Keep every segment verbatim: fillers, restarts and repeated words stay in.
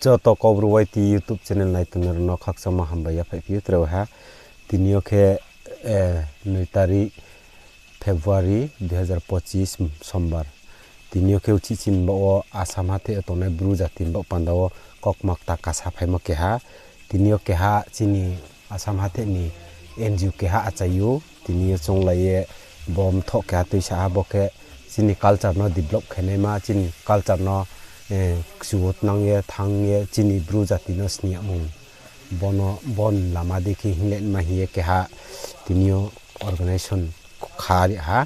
Joto Kaubru Y T YouTube channel naitongnai rao no khakchangma hambai yaphaih phi ou tre ha. Tini yo khe, eh, নয় তারিখ February দুই হাজার পঁচিশ, Sombar. Tini yo khe uchih chini baoh wo Assam hathái yo tongnai Bru jati ni baoh panda wo kaukma kta kasa phaimo keha. Tini yo keha chini Assam hathái ni N G O keha achai ou. Tini yo chounglai ye bo mthoh keha tuisa ha, bo khe chini culture no develop khe naima, chini culture no, eh, kchu wo tnang ye, thanng ye, chini Bru jati no sni yagmung. Bono, bo ni lama dei khe hinglai ma hing ye keha tini yo organization kha ri ha.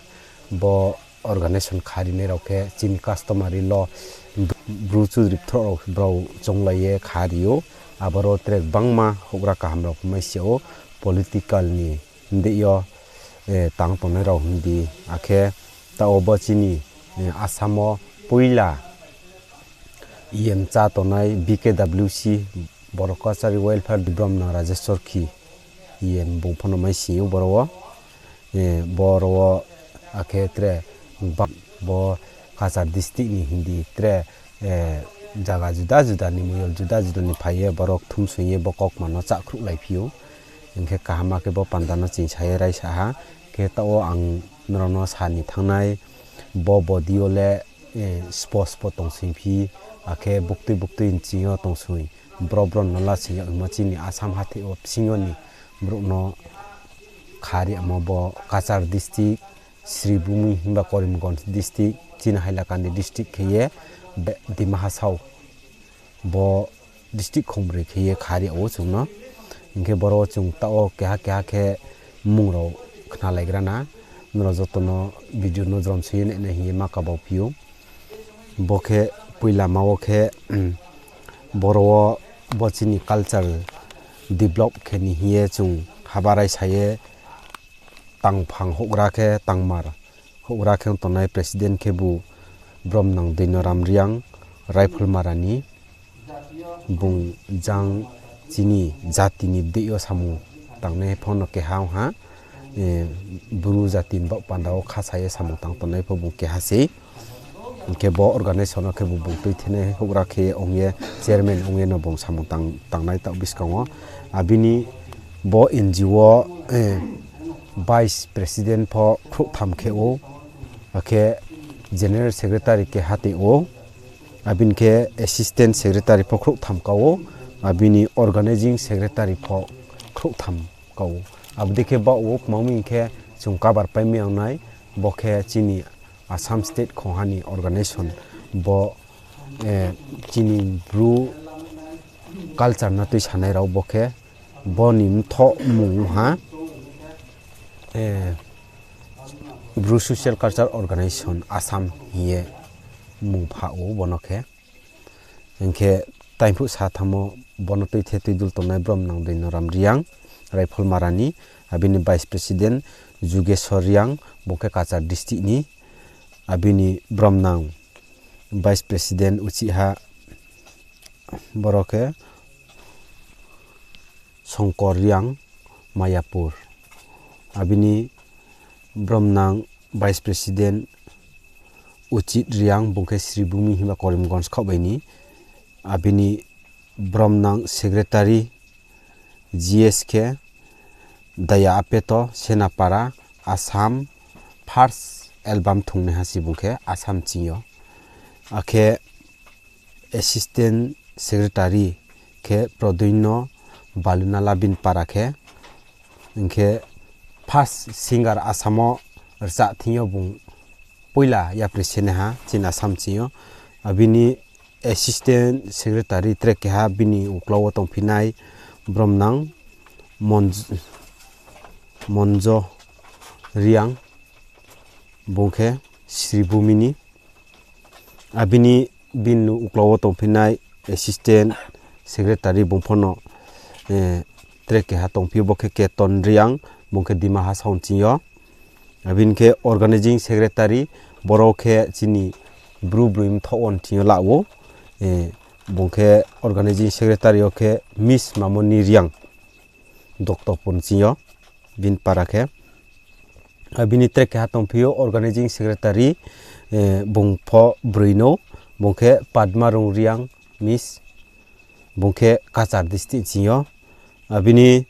Bo organization kha ri nai rao khe chini customary law, Bru chudri bthroh rao brao chounglai ye kha ri ou. Aboro tre gbangma houhgra kaham rao pho mai si ou, political ni deing yo, eh, tang tongnai rao hing di. Akhe taoh wo bo chini, eh, Assam wo poila E M chá tongnai B K W C, Borok Kachari Welfare, Bromnang Rajeswar Khi, E M bung pho no mai si ou boro wo. Eh, boro wo akhe tre ba-, bo Cachar district ni hing di tre, eh, zaga juda juda ni, moyol juda juda ni phai ye borok thumsoing ye bo kaukma no chákhruhlai phi ou. Hing khe kaham khe bo panda no chingsa ye raisa ha. Khe taoh wo ang nrao no sa ni thanng nai, bo body yo le, eh, spo spo tongsoing phi, akhe buktui buktui nching yo tongsoing, bro bro no la sing yag hingmo chini Assam hathái wo bsing yo ni brouh no kha ri yagmo bo Cachar district, Sribhumi himba Karimganj district, chini Hailakandi district khe ye, be-, Dima Hasao bo district khongbroi khe ye kha ri yag ou chung no. Hing khe boro wo chung taoh wo keha keha khe mmung rao khnalaigra na. Nrao joto no video no jrom se ye nai nai hing ye ma kabau phi ou. Bo khe poilama wo khe, boro wo bo chini culture develop khe ni hing ye chung haba raisa ye tangphang houhgra khe tangmar houhgra khe ong tongnai president khebu Bromnang Doinoram Reang, Raipholmara ni. Bung jang chini jati ni bdeih yo samung tangnai pho no keha ong ha, eh, Bru jati ni baoh panda wo khasa ye samung tang tongnai pho bung keha sei. Hing khe bo organization no khebu bung tuithenai houhgra khe ong ye, chairman ong ye no bung samung tang, tangnai taoh buskang wo. Abini bo N G O wo, eh, vice president pho khrouhtham khe ou, akhe general secretary keha tong ou, abini khe assistant secretary pho khrouhtham ka ou, abini organizing secretary pho khrouhtham ka ou. Abo dei khe baoh wo kma mi hing khe chung kabar pai mi ang nai, bo khe chini Assam state khongha ni organization, bo, eh, chini Bru culture no tuisanai rao bo khe, bo ni mthoh mung ha, eh, Bru Social Culture Organization Assam hing ye mung pha ou bo no khe. Hing khe taiphuh sa thanngmo bo no tuithe tuidul tongnai Bromnang Doinoram Reang, Raipholmara ni, abini vice president Jugeswar Reang, bung khe Cachar district ni, abini Bromnang vice president uchih ha boro khe Songkor Reang, Mayapur. Abini Bromnang vice president Uchit Reang, bung khe Sribhumi himba Karimganj khaoh bai ni. Abini Bromnang secretary G S khe Daya Apeto, Senapara, Assam, first album thungnaiha se bung khe Assam ching yo. Akhe assistant secretary khe Prodonyo Balunala, bini para khe. Hing khe first singer Assam wo rchah thing yo bung poila yapri senaiha chini Assam ching yo. Abini assistant secretary tre keha bini uklau wo tongphinai Bromnang Monj-, Monjo Reang, bung khe Sribhumi ni. Abini bini uklau wo tongphinai assistant secretary bung pho no, eh, tre keha tongphi ou, bo khe Keton Reang, bung khe Dima Hasao ching yo. Abini khe organizing secretary, boro khe chini Bru broi mthoh wo ching yo la ou, eh, bung khe organizing secretary yo khe Miss Mamoni Reang, Doktopur ching yo, bini para khe. Abini tre keha tongphi ou organizing secretary, eh, bung pho broi no, bung khe Padma Rung Reang, Miss Bung khe Cachar district ching yo. Abini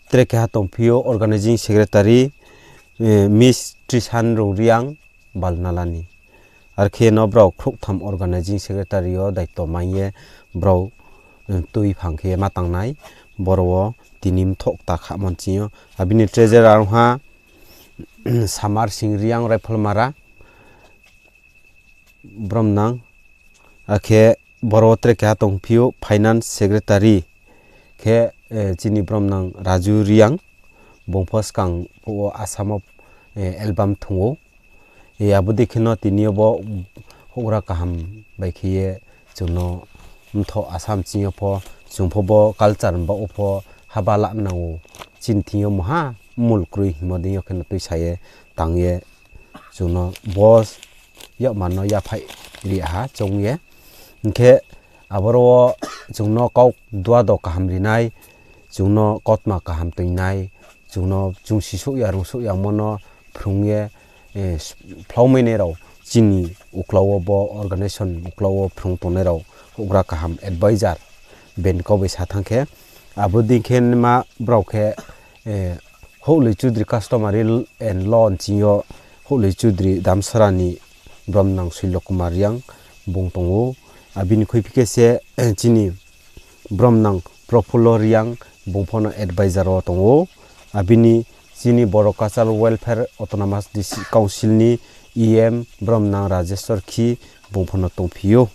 tre keha tongphi ou organizing secretary, eh, Miss Trisan Rungriang Balnala ni. Arkhe no brao khrouhtham organizing secretary yo daito mai ye brao, eh, tuiphang khe ma tangnai. Boro wo tini mthoh kta khamo ching yo. Abini treasurer ong ha Samar Sing Riang Raiphalmara. Bromnang, akhe boro tre keha tongphi ou finance secretary khe, eh, chini bromnang Raju Riang, bung pho skang phuh wo Assam wo, eh, album thung ou. Eh, abo dei khe no tini yo bo houhgra kaham bai khe ye chung no mthoh Assam ching yo pho, chung pho bo culture baoh wo pho haba la nang ou, chini thing yo mungha mul kroi hingmo dei yo khe no tuisa ye tang ye chung no bo yakmar no yaphaih ri ha chung ye. Hing khe aboro wo chung no kau duado kaham ri nai, chung no kautma kaham toing nai, chung no chung sisouh ya rungsouh yamo no phrung ye, eh, phlaumai nai rao chini uklau wo bo organization uklau wo phrung tongnai rao houhgra kaham advisor ben kau bai sa thanng khe, abo dei khe ma brao khe, eh, Houhloi Chudri Customary and Law ni ching yo Houhloi Chudri Damsara ni bromnang Soilo Kumar Riang bung tong ou. Abini khuiphi khe se, eh, chini bromnang Profullo Riang bung pho no advisor wo tong ou. Abini chini Boro Cultural Welfare Autonomous District Council ni E M bromnang Rajeswar Khe bung pho no tongphi ou.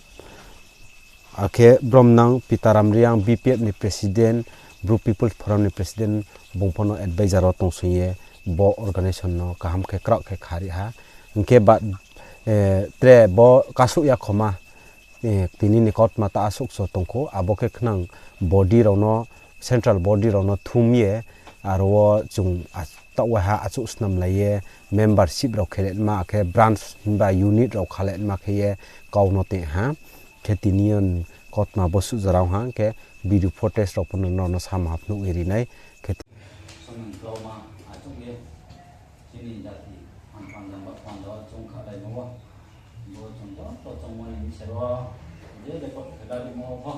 Akhe bromnang Pitaram Riang B P F ni president, Bru People's Forum ni president bung pho no advisor wo tongsong ye bo organization no kaham khe kraoh khe kha ri ha. Hing khe ba, eh, tre bo kasouh ya khoma, eh, tini ni kautma ta asuh so tong khou, abo khe khnang body rao no, central body rao no thum ye, aro wo chung a-, taoh waiha achouh snamlai ye, membership rao khe letma, akhe branch himba unit rao kha letma khe ye kau no tong ha. Khe tini yo kautma bo suh jora ong ha, khe video footage rao pho no nrao no samo ha phnuh ye ri nai. Khe Somoingklauma achouh ye chini jati hamphang jang ba panda wo chung khalaimo wo, bo chung joto chongmo ni bsing wo je record khe rimo wo pho,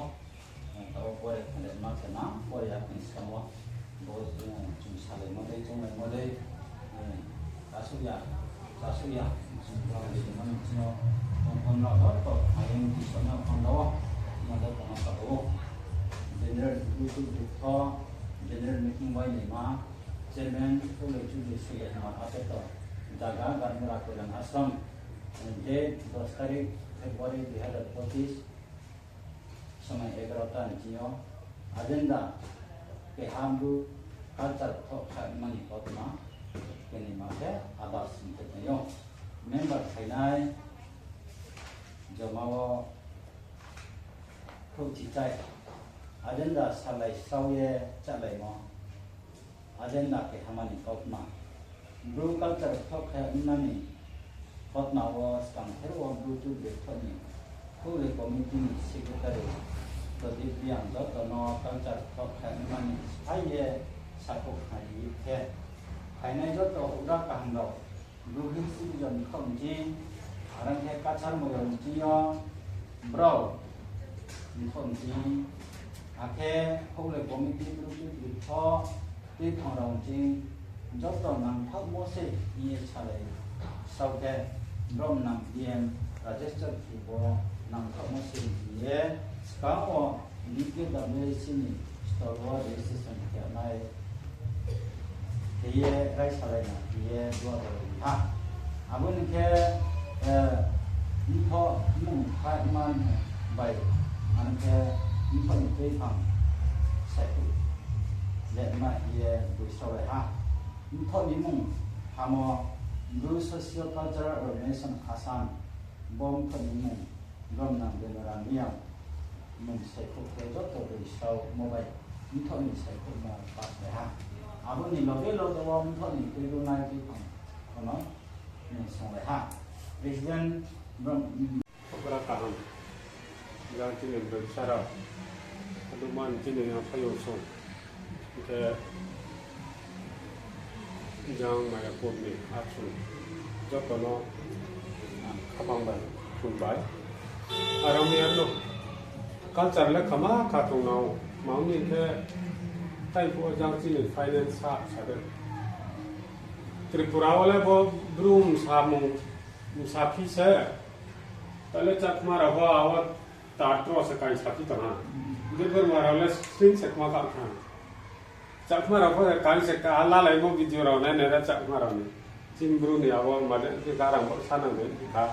taoh wo pore khe ma khe na pore ya khe skang wo bo, eh, chung salaimo dei, chunglaimo dei, eh, kasuh ya, kasuh ya, chung salaimo ni bsing wo, tongthom rao joto ayong tisana panda wo, ma joto no kabo. General Executive pho, General Meeting bai naima, Chairman Houhloi Chudri Soyana Apeto, jaga Garmura Koilan Ashram, date dos tarik February dui hazar pochis, somoi egaro ta ni ching yo, agenda keha Bru culture kthouh khaimani kautma, keni ma khe others hing khe tong ou. Member phainai, joma wo khrouhchichai, agenda salai srao ye chálaimo. Agenda kehamani kautma. Bru culture kthouh khe wngnani kautma wo skang ther wo Bru Chudri kthouh ni Houhloi Committee ni Secretary Pradip Reang joto no culture kthouh khe wngnani sphai ye sakhouh khnari khe, phainai joto houhgra kaham rao Bru Hill Division mthoh ni ching, arang khe Cachar Moyol ni ching yo brao mthoh ni ching, akhe Houhloi Committee Bru Chudri kthouh tuiphang rao ni ching, joto nangthaohmo se hing ye salai srao khe, bromnang D M Rajesh Chorkhi bo nangthaohmo se hing ye skang wo D P W C ni stall wo registration khe nai khe ye raisalai na khe ye duha bo ri ha. Abo ni khe, eh, mthoh mung khaima bai, ano khe mthoh ni tuiphang saikhuh lema ye boi srao lai ha. Mthoh ni mung hamo Bru Socio Cultural Organization Assam, bo mthoh ni mung bromnang Benoram Reang mung saikhuh khe joto boi sraomo bai mthoh ni saikhuhmo pass lai ha. Abo ni loge loge wo mthoh ni tuibu nai tuiphang pho no mung songlai ha. President brom-, Houhgra kaham, jang chini bebsa rao, aduman chini yang phaiyong song, hing khe jang Mayapur ni achung joto no ang khabang bai khulumbai. Aro miya no Culture le khama kha tong nang, ma ong ni khe, tai phuh wo jang chini finance sa, sa de. Tripura wo le bo Bru msamung, msaphi se. Ta le Chakma rao pho abo tatro se kaing saphi tong ha. Debbarma rao le sling se kma kha tha. Chakma rao pho kaing se ka lalaimo video rao nai nai ra Chakma rao ni. Chini Bru ni abo made khe garang bo sanang de kha.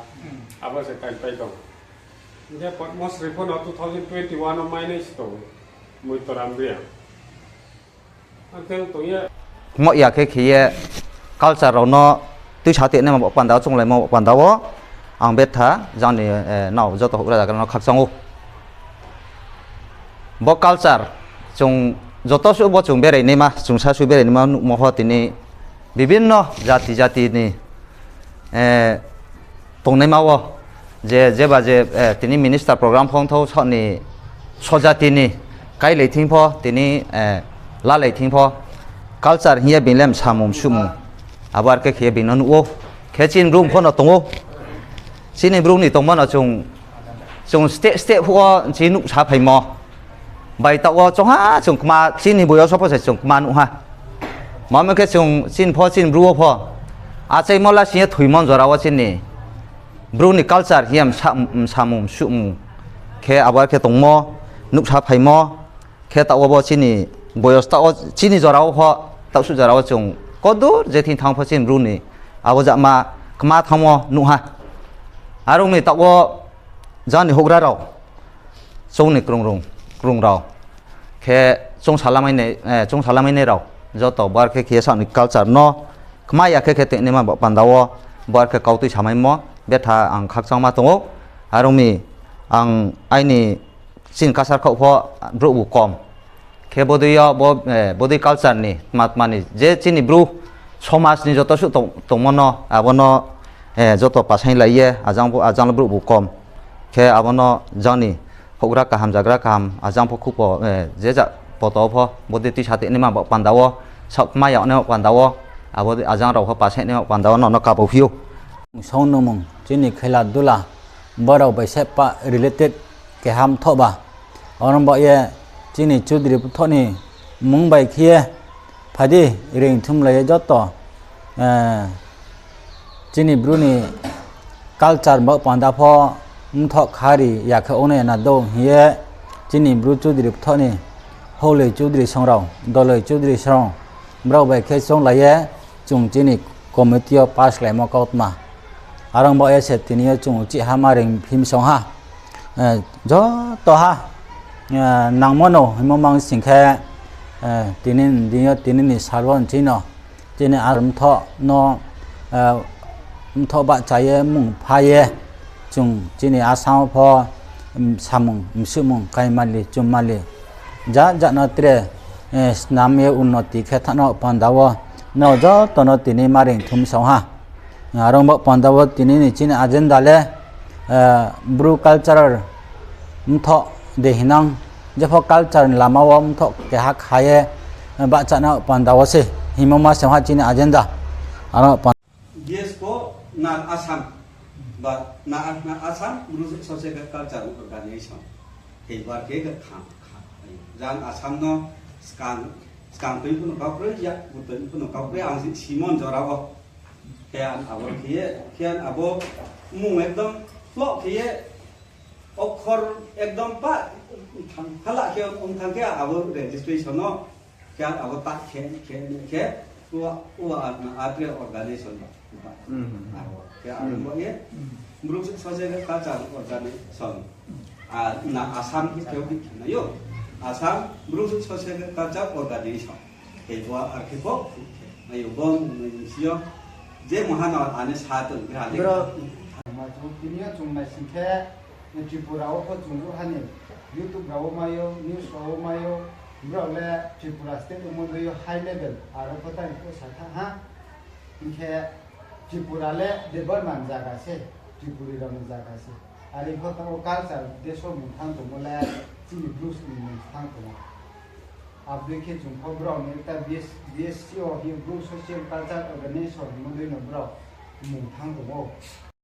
Abo se kaing pai tong. Hing khe Padma Shri pho no two thousand twenty-one wo mainai se tong. Moitoram Reang. Akhe tong ye. Kmoh ya khe khe ye culture rao no tuisa tei naima bo panda wo, chounglaimo bo panda wo. Ang betha jang ni, eh, nrao joto houhgra zagra no khakchang ou. Bo culture, chung joto suh bo chung berai naima, chung sasu berai naima nuhmo pho tini bibinno jati jati ni, eh, tongnaima wo, je, jeba je, eh, tini minister program pho ongthou, saoh ni sojati ni kailai thing pho, tini, eh, lalai thing pho, culture hing ye being le msamung msuhmung, abo are khe khe ye being no nuh ou. Khe chini Bru pho no tong ou. Chini Bru ni tongmo no chung, chung steh steh phuh wo chi nuhsa phaimo. Bai taoh wo chongha chung kma chini boyos wo pho se chung kma nuh ha. Mamo khe chung chini pho chini Bru wo pho. Achaimo la sing ye thoimo jora wo chini Bru ni culture hing ye msa-, msamung msuhmung. Khe abo khe tongmo, nuhsa phaimo. Khe taoh wo bo chini boyos taoh wo chini jora wo pho, taohsuh jora wo chung kodur je thing thanng pho chini Bru ni abo jama kma thanngmo nuh ha. Are ong mi taoh wo jang ni houhgra rao, chung ni krung rung, krung rao, khe chung salamai nai, eh, chung salamai nai rao, joto bo are khe khe ye saoh ni culture no kma ya khe khe tei naima bo panda wo, bo are khe kau tui samaimo betha ang khakchangma tong ou. Are ong mi ang aini chini kasar khaoh pho brouh bu kom. Khe bodei yo bo, eh, bodei culture ni, tma tma ni, je chini Bru somaj ni joto suh tong-, tongmo no, abo no, eh, joto pasaing lai ye, ajang bo, ajang le brouh bu kom. Khe abo no jang ni houhgra kaham, jagra kaham, ajang pho khupo, eh, je ja poto pho, bodei tuisa tei naima bo panda wo, saoh kma yag naima panda wo, abo ajang rao pho pasaing naima panda wo no, no kabo phi ou. Song nungmung, chini khela dula, borao bai se pa related keha mthoh ba. Aro ba ye chini Chaudhary mthoh ni mung bai khe ye phai di reing thumlai ye joto, eh, chini Bru ni culture bo panda pho mthoh khari ya khe ongnai ya na do hing ye chini Bru Chaudhary mthoh ni Houloi Chaudhary song rao, Doloi Chaudhary song rao, brao bai khe chounglai ye chung chini committee yo pass khlaimo kautma. Aro ba ye se tini yo chung uchih ha ma reing phim song ha. Eh, joto ha, eh, nangmo no hingmo mang sing khe, eh, tini ni deing yo tini ni sal wo nching no chini ar mthoh no, eh, mthoh bahcha ye mung pha ye chung chini Assam wo pho, mm, samung, msuhmung, kaimali, chummali, jat jat no tre, eh, snam ye unnoti khe thanng no panda wo, nrao joto no tini ma reing thum song ha. Aro bo panda wo tini ni chini agenda le, eh, Bru cultural mthoh de hinang, jepho culture ni lama wo mthoh keha kha ye, eh, bahcha no panda wo se hingmo ma song ha chini agenda. Aro panda Yes ko na Assam, ba na, na Assam Bru Social Culture Organization. Hei bar khe kha, kha. Jang Assam no skang, skang tui phuno kau kroi, ya, bu tui phuno kau kroi, ang si, simon jora wo. Khe an abo khe ye, khe an abo mung ekdom flow khe ye, okhor ekdom pa, thang, hala khe, ong thang khe abo registration no, khe an abo ta khe, khe, khe, ua, ua, na, atre organization ba. Hmm, hmm, hmm. Abo, khe abo hmm. Bo ye, hmm. Bru Social Culture Organization. A, na Assam khe khe na yo. Assam Bru Social Culture Organization. Khe bo ar khe bo, na yo bo, na yo si yo. Je moha na ani sa tong khe ha le. Bro, ma chung tini yo chung nai sing khe, Tripura wo pho chung ruh ha ni, YouTube rao wo mai ou, news rao wo mai ou, brao le Tripura state wo mo dei yo high level, aro pho tang pho sa tha ha. Hing khe Tripura le Debbarma ni zaga se, Tripuri rao ni zaga se. Are pho tang wo culture deso mung thanng tongmo le, chini Bru ni mung thanng tongmo. Abo dei khe chung pho brao ni ta B S, B S C O hing Bru Social Culture Organization hingmo dei no brao mung thanng tong ou.